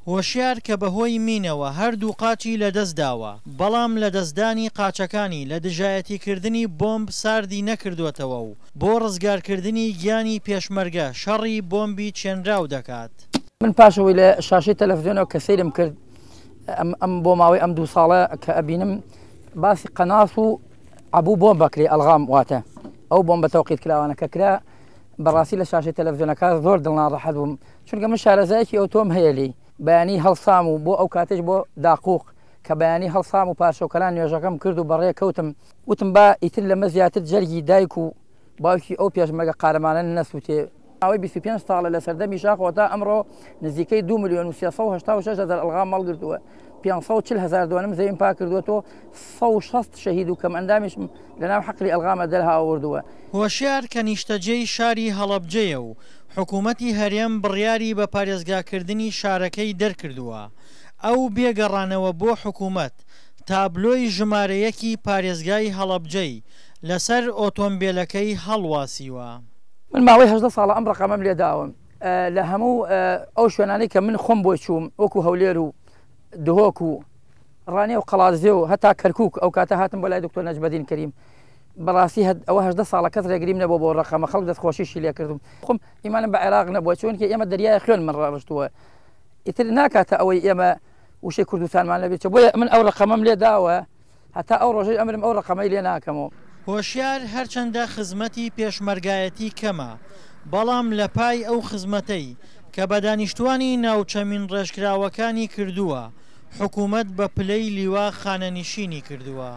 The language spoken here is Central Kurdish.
هۆشیار کە بەهۆی مینەوە هەردوو قاچی لەدەستداوە، بەڵام لەدەستدانی قاچەکانی لە دژایەتیکردنی بۆمب ساردی نەکردووەتەوە و بۆ ڕزگارکردنی گیانی پێشمەرگە شەڕی بۆمبی چێنراو دەکات. من پاش ئەوەی لە شاشەی تەلەفزیۆنەوە کە سەیرم کرد ئەم بۆ ماوەی ئەم دوو ساڵە کە ئەبینم باسی قەناس و عەبوو بۆمب ئەکرێ ئەلغام واتە ئەو بۆمبە تەوقیت کراوانە کە کرا بەڕاستی لە شاشەی تەلەفزیۆنەکە زۆر دڵناڕەحەت بووم چونکە من شارەزایەکی ئەوتۆم هەیە لێی بەیانی هەڵسام و بۆ ئەو کاتەش بۆ داقوق کە بەیانی هەڵسام و پارشەوکەران نوێژەکەم کرد و بەڕێ کەوتم وتم با ئیتر لەمە زیاتر جەرگی دایک و باوکی ئەو پێشمەرگە قارەمانە نەسووتێ. ماوەی 25 ساڵە لە سەردەمی شاخەوە تا ئەمڕۆ نزیکەی 2 ملیۆن و 386 هەزار ئەلغام هەڵگرتووە، 540 هەزار دۆنم زەویم پاک کردووەتەوە، 160 شەهید و کەمئەندامیشم لەناو حەقلی ئەلغامە دەرهاوردووە. هۆشیار کە نیشتەجێی شاری هەڵەبجەیە و حکوومەتی هەرێم بڕیاری بە پارێزگاکردنی شارەکەی دەرکردووە، ئەو بێ گەڕانەوە بۆ حکوومەت، تابلۆی ژمارە یەکی پارێزگای هەڵەبجەی لەسەر ئۆتۆمبێلەکەی هەڵواسیوە. من ماوەی 18 ساڵە ئەم ڕەقەمەم لێ داوە لە هەموو ئەو شوێنانەی کە من خۆم بۆی چووم وەکو هەولێر و دهۆک و ڕانیە و قەڵادزێ و هەتا کەرکوک ئەو کاتە هاتم بۆ لای دکتۆر نەجمەدین کەریم بەڕاستی ئەوە 18 ساڵە کەس ڕێگریم نەبوو بۆ ڕەقەمە خەڵک دەستخۆشیشی لێ کردم خۆم ئیمانم بە عێراق نەبووە چونکە ئێمە دەریای خوێن من ڕاڕشتووە ئیتر ناکاتە ئەوەی ئێمە وشەی کوردستانمان لەبیر چێ بۆیە من ئەو ڕەقەمەم لێ داوە هەتا ئەو ڕۆژەی ئەمرم ئەو ڕەقەمەی لێ ناکەمەوە. هۆشیار هەرچەندە خزمەتی پێشمەرگایەتی کەمە، بەڵام لە پای ئەو خزمەتەی کە بە دانیشتوانی ناوچە مینڕێژکراوەکانی کردووە، حکوومەت بە پلەی لیوا خانەنشینی کردووە.